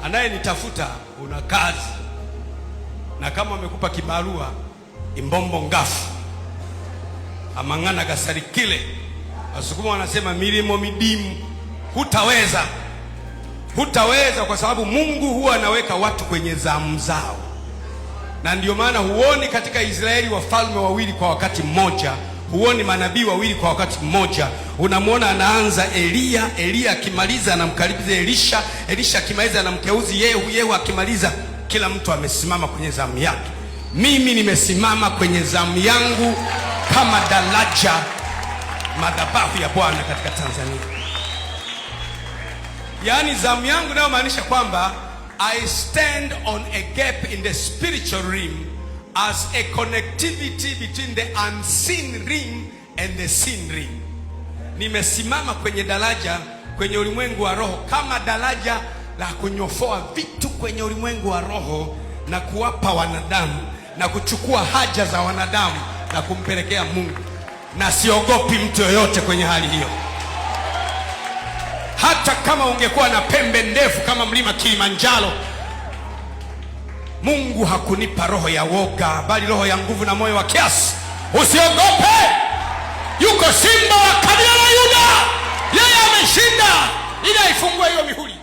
Anayenitafuta una kazi, na kama amekupa kibarua imbombo ngafu amang'ana gasarikile. Wasukuma wanasema milimo midimu, hutaweza, hutaweza, kwa sababu Mungu huwa anaweka watu kwenye zamu zao, na ndio maana huoni katika Israeli wafalme wawili kwa wakati mmoja, huoni manabii wawili kwa wakati mmoja. Unamwona anaanza Eliya, Eliya akimaliza anamkaribisha Elisha, Elisha akimaliza anamkeuzi Yehu, Yehu akimaliza, kila mtu amesimama kwenye zamu yake. Mimi nimesimama kwenye zamu yangu kama daraja madhabahu ya Bwana katika Tanzania. Yaani zamu yangu inayomaanisha kwamba I stand on a gap in the spiritual realm as a connectivity between the unseen realm and the seen realm. Nimesimama kwenye daraja kwenye ulimwengu wa roho kama daraja la kunyofoa vitu kwenye ulimwengu wa roho na kuwapa wanadamu na kuchukua haja za wanadamu na kumpelekea Mungu, na siogopi mtu yoyote kwenye hali hiyo. Hata kama ungekuwa na pembe ndefu kama mlima Kilimanjaro, Mungu hakunipa roho ya woga, bali roho ya nguvu na moyo wa kiasi. Usiogope, yuko simba wa kabila la Yuda, yeye ameshinda ili aifungue hiyo mihuri.